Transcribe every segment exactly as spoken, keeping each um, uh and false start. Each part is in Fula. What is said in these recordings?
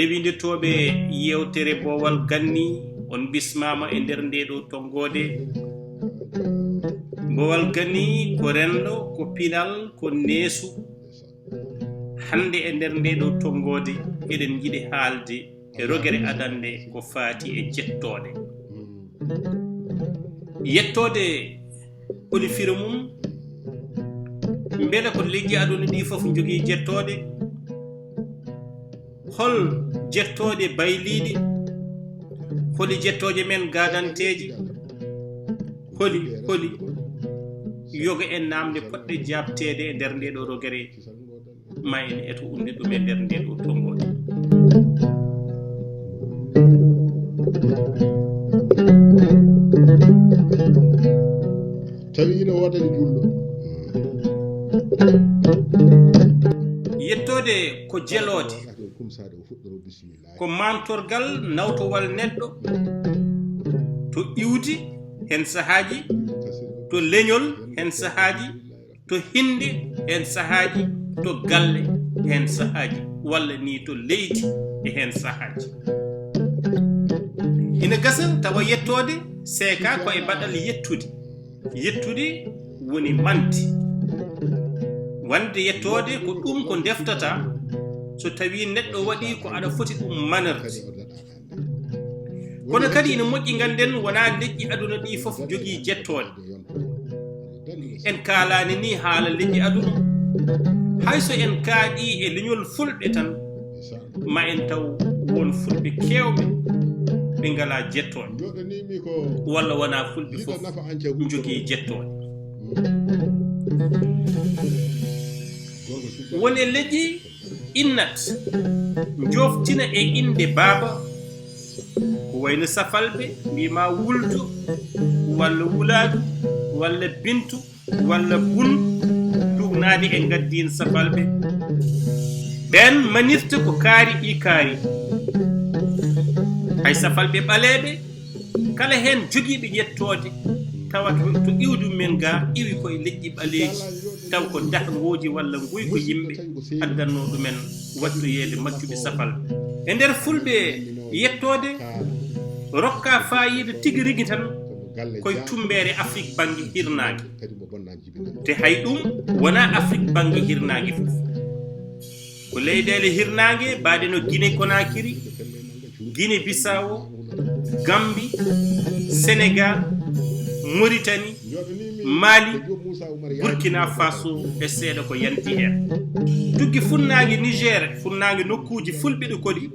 Rewindotooɓe yewtere Boowal Ganni, on bismaama e nder ndee ɗoo tonngoode. Boowal Ganni ko renndo, ko pinal, ko neesu. Hannde e nder ndee ɗoo tonngoode, eɗen njiɗi haalde e rogere adannde ko faati e jettooɗe. Yettoode holi firo mum? Mbele ko leƴƴi aduna ɗi fof njogii jettooɗe? Hol jettooɗe bayliiɗe? Holi jettooje men gaadanteeje? Holi, holi? Yoga en naamnde poɗɗe jaabteede e nder ndee ɗoo rogere. Ma en eto unnde ɗum e nder ndee ɗoo tonngoode. Tawi ina woodani julɗo. Yettoode ko jeloode, ko maantorgal nawtowal neɗɗo, to iwdi heen sahaaji, to leñol heen sahaaji, to hinnde heen sahaaji, to galle heen sahaaji, walla ni to leydi e heen sahaaji. Ina gasa tawa yettoode seekaa ko e baɗal yettude. Yettude woni mande. Wande yettoode ko ɗum ko ndeftata so tawi neɗɗo waɗi ko aɗa foti ɗum manorde. Kono kadi ina moƴƴi ngannden wonaa leƴƴi aduna ɗi fof jogii jettooɗe. En kaalaani ni haala leƴƴi aduna. Hay so en kaaɗii e leñol fulɓe tan, ma en taw won fulɓe keewɓe ɓe ngalaa jettooɗe. Walla wonaa fulɓe fof njogii jettooɗe. Won e leƴƴi innat, njoftina e innde baaba, ko wayno safalɓe, mbiima wuldu, walla wulaadu, walla bintu, walla bun, tuugnaade e ngaddiin safalɓe. Ɓeen manirta ko kaari ɗi kaari. Hay safalɓe ɓaleeɓe, kala heen jogiiɓe yettoode, tawata to iwdi mumen ga iwi koye leƴƴi ɓaleeji, taw ko dahngooji walla nguyko yimɓe addannoo ɗumen wattoyeede maccuɓe safalɓe. E nder fulɓe, yettoode rokka faayiida tigi rigi tan koye tummbeere Afrik bannge hirnaange. Te hay ɗum wonaa Afrik bannge hirnaange fof. Ko leyɗeele hirnaange mbaɗe no Guinée Conakry, Guinée Bissau, Gambie, Sénégal, Mauritanie, Mali, Burkina Faso e seeɗa ko yanti heen. Tuggi funnaange Niger, funnaange nokkuuji fulɓe ɗo koɗi,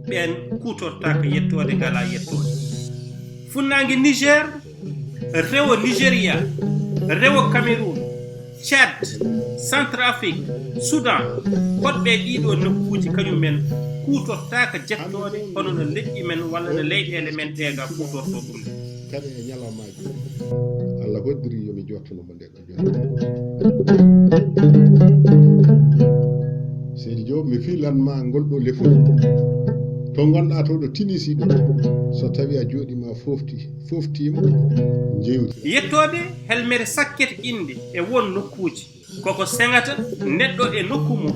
ɓeen kuutortaaka yettoode, ngalaa yettoode. Funnaange Niger, rewo Nigeria, rewo Cameroun, Tchad, Centrafrique, Soudan, koɗɓe ɗiɗo nokkuuji kañum men kuutortaaka jettooɗe hono no leƴƴi men walla no leyɗeele men ɗee ga kuutortoo ɗum ɗe. Kadi e ñalawmaaji, Allah hoddiri yo mi jottuno mo nde ɗo jottu. Seydi Diop, mi filan ma ngol ɗo lefol. To ngonɗa to ɗo tinisi ɗo. So tawi a jooɗi ma fofti, foftima, jewti. Yettoode helmere sakket innde e won nokkuuji. Koko seŋata neɗɗo e nokku mum,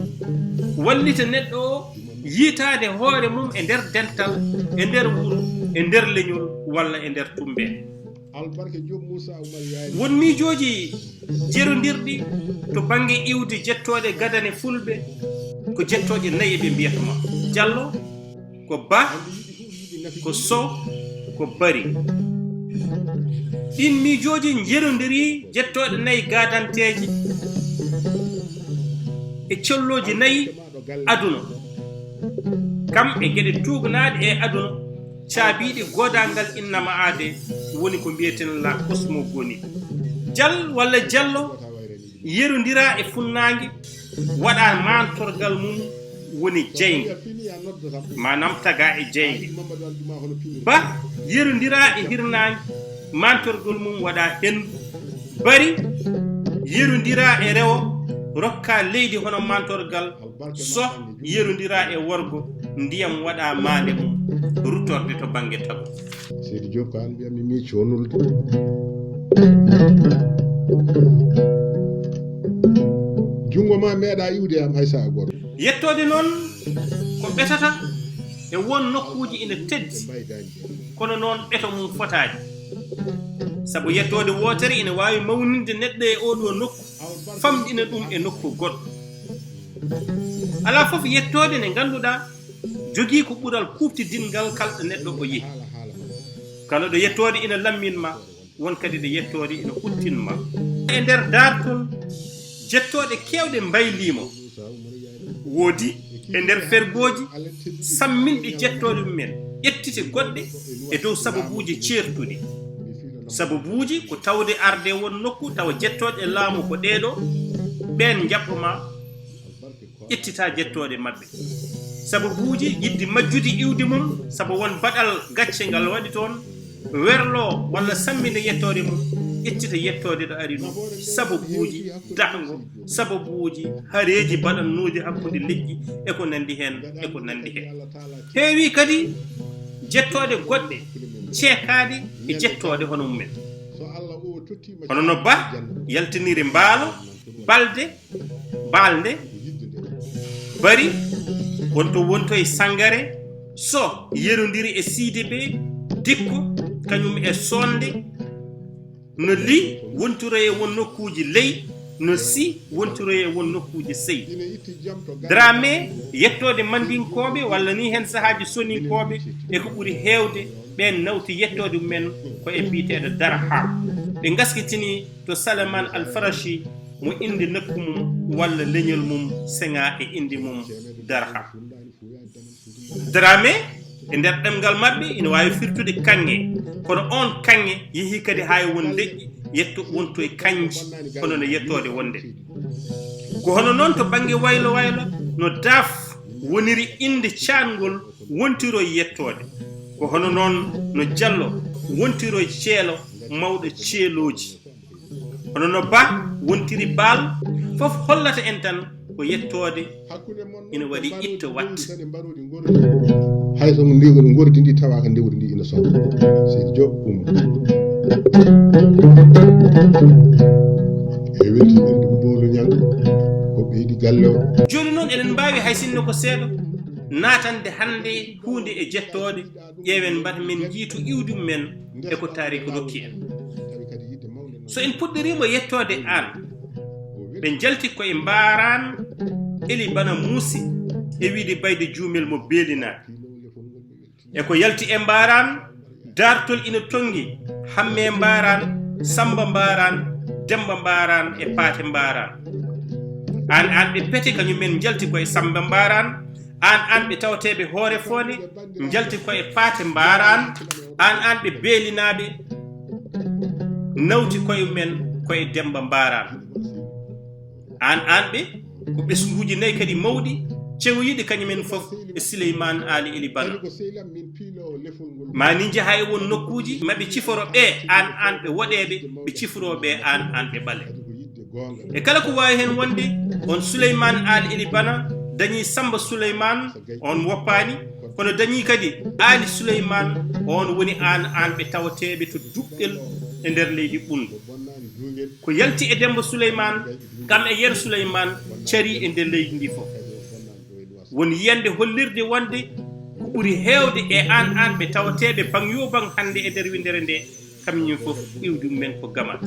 wallita neɗɗo o yiytaade hoore mum e nder dental, e nder wuro, e nder leñol walla e nder tummbe. Albarka Diop Moussa Oumar Yaye. Won miijooji jerondirɗi to bannge iwde jettooɗe gadane fulɓe, ko jettooje nayi ɓe mbiyata ma. Jallo, ko Ba, ko Sow, ko Bari. Ɗiin miijooji njerondirii jettooɗe nayi gaadanteeje e collooji nayi aduna, kam e geɗe tuugnaaɗe e aduna, caabiiɗe goodaangal innama aade, woni ko mbiyeten la cosmogonie. Jal walla Jallo yerondiraa e funnaange, waɗa maantorgal mum woni jeynge, maanaam tagaa e jeynge. Ba yerondiraa e hirnaange, maantorgal mum waɗa henndu. Bari yerondiraa e rewo, rokka leydi hono mantorgal, so yerondira e worgo, ndiyam waɗa maande mum, ruttorde to bannge tagu. Seydi Diop, ko an mbiyatmi mi conulde. Junngo ma meeɗa iwde am hay saha gooto. Yettoode noon ko ɓetata e won nokkuuji ina teddi, kono noon ɓeto mum fotaani. Sabu yettoode wootere ina waawi mawninde neɗɗo e oo ɗoo nokku, famɗina ɗum e nokku goɗɗo. Alaa fof yettoode nde ngannduɗaa jogii ko ɓural kuuɓtidinngal kala ɗo neɗɗo o yehi. Kala ɗo yettoode ina lammin ma, won kadi ɗo yettoode ina uttin ma. E nder daartol, jettooɗe keewɗe mbayliima. Woodi e nder fergooji samminɓe jettooɗe mumen, ƴettite goɗɗe e dow sababuuji ceertuɗi. Sababuuji ko tawde arde won nokku tawa jettooɗe laamu ko ɗee ɗoo, ɓeen njaɓɓo ma ƴettita jettooɗe maɓɓe. Sababuuji yiɗde majjude iwdi mum, sabu won baɗal gacce ngal waɗi toon, werloo walla sammina yettoode mum, ƴettita yettoode ɗo ari ɗum. Sababuuji dahngo, sababuuji hareeji baɗannooji hakkunde leƴƴi e ko nanndi heen, e ko nanndi heen. Heewi kadi jettooɗe goɗɗe ceekaaɗe e jettooɗe hono mumen. Hono no Ba yaltiniri Mbaalo, Balde, Balde, Bari, wonto wonto e Sangare, so yerondiri e Sidibe, Dikko, kañum e Sonde, no Li wontiro e won nokkuuji ley, no Si wontiro e won nokkuuji sey. Dramé, yettoode Mandinkooɓe, walla ni heen sahaaji Soninkooɓe, e ko ɓuri heewde, ɓeen nawti yettoode mumen ko e biyeteeɗo Darha. Ɓe ngaskitini to Salman Al Farashi, mo innde nokku mum walla leñol mum seŋaa e innde mum Darha. Dramé, e nder ɗemngal maɓɓe, ina waawi firtude kaŋŋe, kono oon kaŋŋe yehii kadi haa e won leƴƴi, yetto wonto e kañji, kono no yettoode wonde. Ko hono noon to bannge waylo waylo, no Daaf woniri innde caangol wontiro e yettoode. Ko hono noon no Jallo wontiro e ceelo mawɗo ceelooji. Hono no Ba wontiri Baal, fof hollata en tan ko yettoode ina waɗi itto watta. Hay so ndi ngordi ndi tawaaka, ndewri ndi ina sooka. Seydi Diop, ɗum. E weltinirde Boolo Ñaŋ, ko ɓeydi galle o. Jooni noon eɗen mbaawi hay sinno ko seeɗa naatande hannde huunde e jettooɗe, ƴeewen mbata men njiitu iwdi mumen e ko taariik rokki en. So en puɗɗoriima yettoode aan, ɓe njalti ko e Mbaaraan, Eli Bana Muusi e wiyde Bayde Juumel mo Beelinaaɓe. E ko yalti e Mbaaraan, daartol ina tonngi Hammee Mbaaraan, Sammba Mbaaraan, Demmba Mbaaraan e Paate Mbaaraan. Aan aan ɓe pete kañum en njalti ko e Sammba Mbaaraan, aan aan ɓe tawateeɓe Hoore Foonde njalti ko e Paate Mbaaraan, aan aan ɓe Beelinaaɓe nawti koye mumen ko e Demmba Mbaaraan. Aan aan ɓe ko ɓesnguuji nayi kadi mawɗi, ceŋoyiiɗi kañum en fof e Sileymaan Aali Eli Bana. Maa ni njaha e won nokkuuji, ma ɓe ciforo ɓe aan aan ɓe woɗeeɓe, ɓe ciforo ɓe aan aan ɓe ɓale. E kala ko waawi heen wonde, on Suleymaan Aali Eli Bana dañii Sammba Suleymaan, on woppaani, kono dañii kadi Aali Suleymaan, on woni aan aan ɓe tawateeɓe to Duɓɓel e nder leydi Ɓunndu. Ko yalti e Demmba Suleymaan, kam e Yero Suleymaan carii e nder leydi ndi fof. Won yiyannde hollirde wonde ko ɓuri heewde e aan aan ɓe tawateeɓe baŋ yoo baŋ hannde e nder winndere nde, kamñum fof iwdi mumen ko gamat.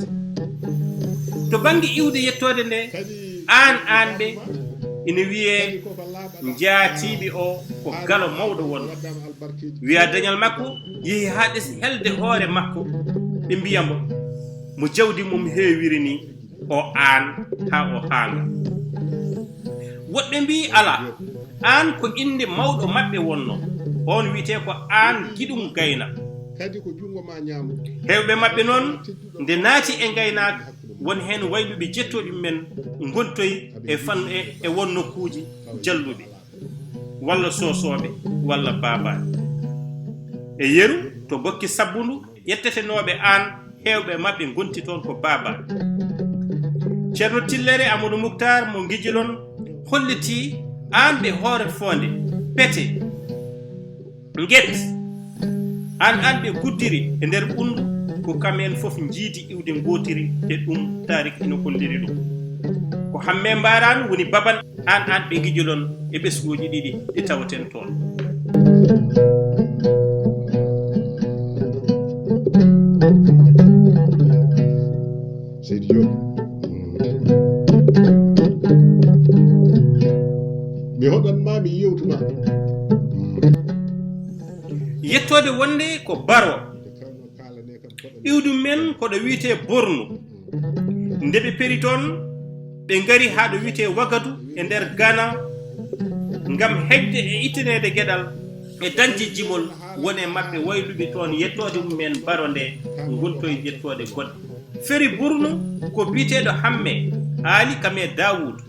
To bannge iwde yettoode nde, aan aan ɓe ina wiyee njaatiiɓe o ko galo mawɗo wonno. Wiya dañal makko yehi haa ɗesi helde hoore makko, ɓe mbiya mo, mo jawdi mum heewiri ni, o aan haa o haanga. Woɗɓe mbii alaa, aan ko innde mawɗo maɓɓe wonno, oon wiyetee ko Aan Giɗum Gayna. Heewɓe maɓɓe noon, nde naati e ngaynaaka, won heen wayluɓe jettooɗi men ngontoy e fan-, e, e won nokkuuji jalluɓe, walla soosooɓe, walla baabaaɓe. E yeru, to Bokki Sabbundu, ƴettetenooɓe aan, heewɓe maɓɓe ngonti toon ko baabaaɓe. Ceerno Tillere Amadou Muktar mo Ngijilon hollitii aan ɓe Hoore Foonde, Pete, Nget, aan, aan ɓe Guddiri e nder Ɓunndu, ko kam en fof njiidi iwdi ngootiri, e ɗum taarik ina holliri ɗum. Ko Hammee Mbaaraan woni baban aan, aan ɓe Ngijilon e ɓesnguuji ɗiɗi ɗi tawaten toon. Seydi Diop. Mi hoɗan ma, mi yewtu ma. Yettoode wonde ko Baro. Iwdi men ko ɗo wiyetee Bornu. Nde ɓe peri toon, ɓe ngari haa ɗo wiyetee Wagadu e nder Ghana, ngam heƴde e ittineede geɗal e dañde jimol. Won e maɓɓe wayluɓe toon yettoode mum en Baro nde, ngontoyi yettoode goɗɗe. Feri Bornu ko biyeteeɗo Hammee Aali kam e Daawuudu.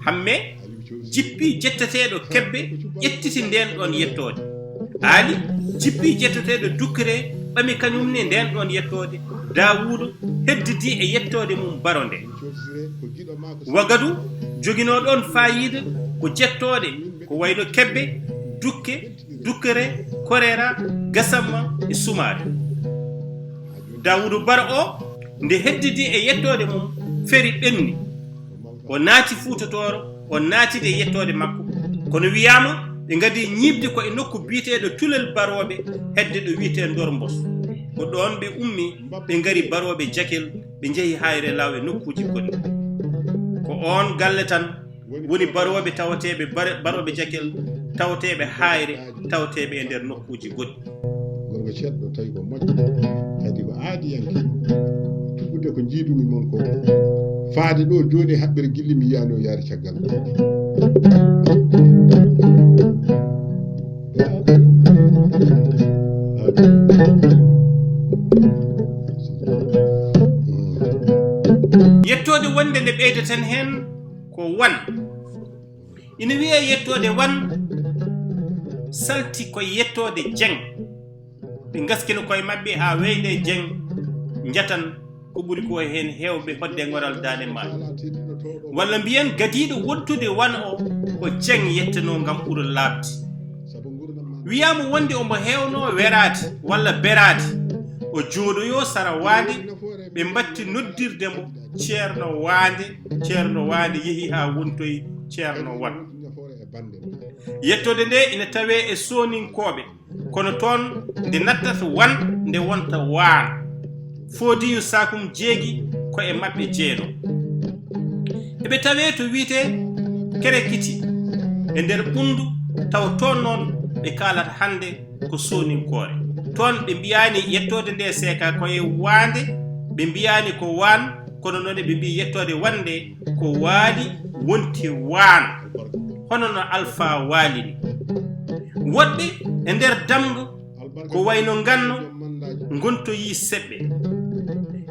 Hammee jippii jetteteeɗo Kebbe, ƴettiti ndeen ɗoon yettoode. Aali jippii jetteteeɗo Dukkere, ɓami kañum ne ndeen ɗoon yettoode. Daawuudu heddidii e yettoode mum Baro nde. Wagadu joginoo ɗoon faayiida ko jettooɗe ko wayno Kebbe, Dukke, Dukkere, Korera, Gasamma e Sumaare. Daawuudu Baro o, nde heddidii e yettoode mum, feri ɓenni. O naati Fuuta Tooro, o naatide e yettoode makko. Kono wiyaama, ɓe ngadii ñiiɓde ko e nokku biyeteeɗo Tulel Barooɓe, hedde ɗo wiyetee Ndormbos. Ko ɗoon ɓe ummii, ɓe ngari Barooɓe Jakel, ɓe njehi Haayre Laaw e nokkuuji goɗɗi. Ko oon galle tan woni Barooɓe tawateeɓe Bare-, Barooɓe Jakel, tawateeɓe Haayre, tawateeɓe e nder nokkuuji goɗɗi. Gorko ceeɗɗo tawi ko moƴƴo, kadi ko aadiyanke. Tuggude ko njiidumi mon ko, faade ɗo jooni e haɓɓere gilli mi yiyaani o yaari caggal. Yettoode wonde nde ɓeydaten heen ko Wan. Ina wiyee yettoode Wan salti ko yettoode Jeŋ. Ɓe ngaskino koye maɓɓe haa weeynde Jeŋ, njatan ko ɓuri ko heen heewɓe hoɗde e ngoral Daande Maayo. Walla mbiyen gadiiɗo wontude Wan o ko Jeŋ yettenoo ngam ɓura laaɓde. Wiyaama wonde omo heewnoo weraade walla beraade, o jooɗoyoo sara waande, ɓe mbatti noddirde mo Ceerno Waande, Ceerno Waande yehi haa wontoyi Ceerno Wan. Yettoode nde ina tawee e Sooninkooɓe, kono toon nde nattata Wan, nde wonta Waan. Foodiyu Sakum Jeegi ko e maɓɓe jeenoo. Eɓe tawee to wiyetee Kerekiti e nder Ɓunndu, tawa toon noon ɓe kaalata hannde ko Sooninkoore. Toon ɓe mbiyaani yettoode nde seeka ko e Waande, ɓe mbiyaani ko Waan, kono noon eɓe mbiyi yettoode Wan nde ko Waali wonti Waan, hono no Alfaa Waali ni. Woɗɓe e nder Damga ko wayno Nganno ngontoyii Seɓɓe.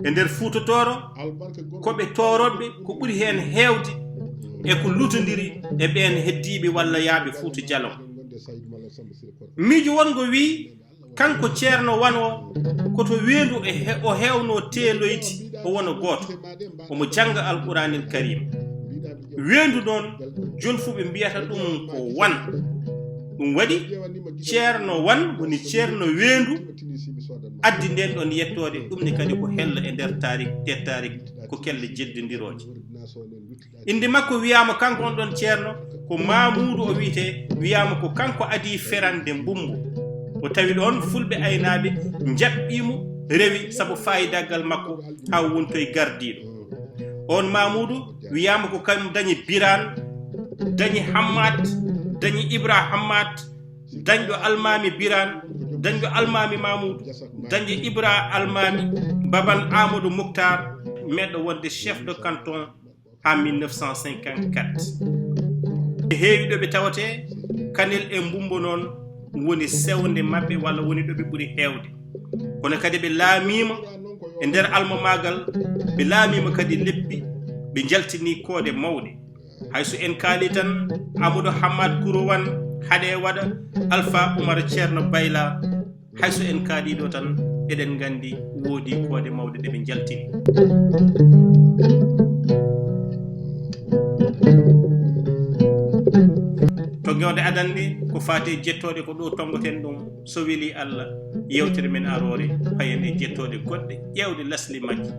E nder Fuuta Tooro ko ɓe Tooroɓe ko ɓuri heen heewde e ko lutondiri e ɓeen heddiiɓe walla yaaɓe Fuuta Jalon. Miijo wonngo wiyi, kanko Ceerno Wan o, ko to Weendu e he-, o heewnoo teeloyde, o wona gooto. Omo jannga Alquraanil Kariim. Weendu noon, Jolfuɓe mbiyata ɗum ko Wan. Ɗum waɗi, Ceerno Wan woni Ceerno Weendu, addi ndeen ɗoon yettoode, ɗum ne kadi ko hello e nder taarik, te taarik ko kelle jeddondirooje. Innde makko wiyaama kanko on ɗon ceerno ko Maamuudu o wiyetee, wiyaama ko kanko adii ferande Mbumbo. O tawi ɗoon fulɓe aynaaɓe njaɓɓii mo, rewi sabu faayidaggal makko haa wontoyi gardiiɗo. Oon Maamuudu wiyaama ko kañum dañi Biraan, dañi Hammaat, dañi Ibra Hammaat, dañɗo Almaami Biraan, dañɗo Almaami Maamuudu, dañɗo Ibra Almaami, baban Amadou Moukhtar, meeɗɗo wonde chef de canton haa mille neuf cent cinquante-quatre. Ɓe heewi ɗo ɓe tawetee, Kanel e Mbumbo noon woni sewnde maɓɓe walla woni ɗo ɓe ɓuri heewde. Kono kadi ɓe laamiima e nder almamaagal, ɓe laamiima kadi leppi, ɓe njaltinii koode mawɗe. Hay so en kaalii tan Amadou Hammat Kuro Wan, Haɗe Waɗa, Alfa Umar Ceerno Bayla, hay so en kaalii ɗo tan, eɗen nganndi woodii koode mawɗe ɗe ɓe njaltini. Ngewde adan nde ko faati e jettooɗe ko ɗo tonngoten ɗum, so welii Allah, yewtere men aroore payen e jettooɗe goɗɗe ƴeewɗe lasli majje.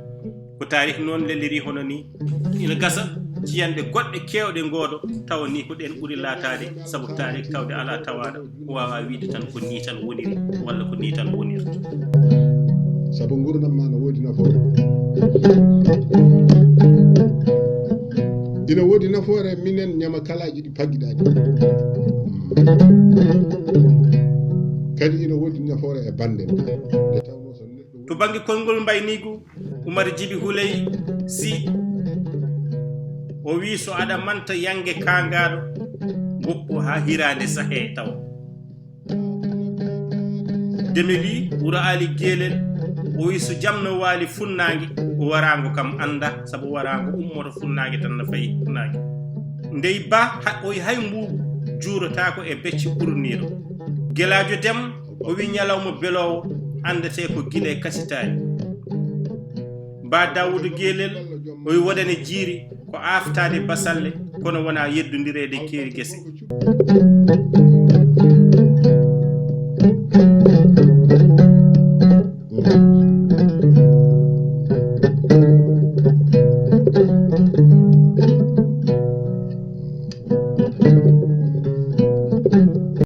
Ko taarih noon leliri hono ni. Ina gasa ciyanɗe goɗɗe keewɗe ngoodo tawa ni ko ɗeen ɓuri laataade, sabu taarih tawde alaa tawaaɗo waawaa wiyde tan ko nii tan woniri walla ko nii tan wonirta. Sabu nguurndam ma no woodi nafoore. Ina woodi nafoore minen ñamakalaaji ɗi paggiɗaa ɗi. Kadi ina woodi nafoore e bannden. Nde tawnoo so neɗɗo To bannge konngol mbayniigu, Umar Jibi Huley Si, o wiyi so aɗa manta yannge kaangaaɗo, woppu haa hiraande sahee tawa. Demeli Wuro Aali Geelel, o wiyi so jam no waali funnaange, waraango kam annda, sabu waraango ummoto funnaange tan no fayi funnaange. Ndey Ba, ha-, o wiyi hay mbuuɗu juurotaako e becce ɓurniiɗo. Gelaajo Dem, o wiyi ñalawma beloowo anndetee ko gila e kasitaari. Ba Daawuda Geelel, o wiyi wodane jiiri ko aaftaade basalle, kono wonaa yeddondireede keeri gese.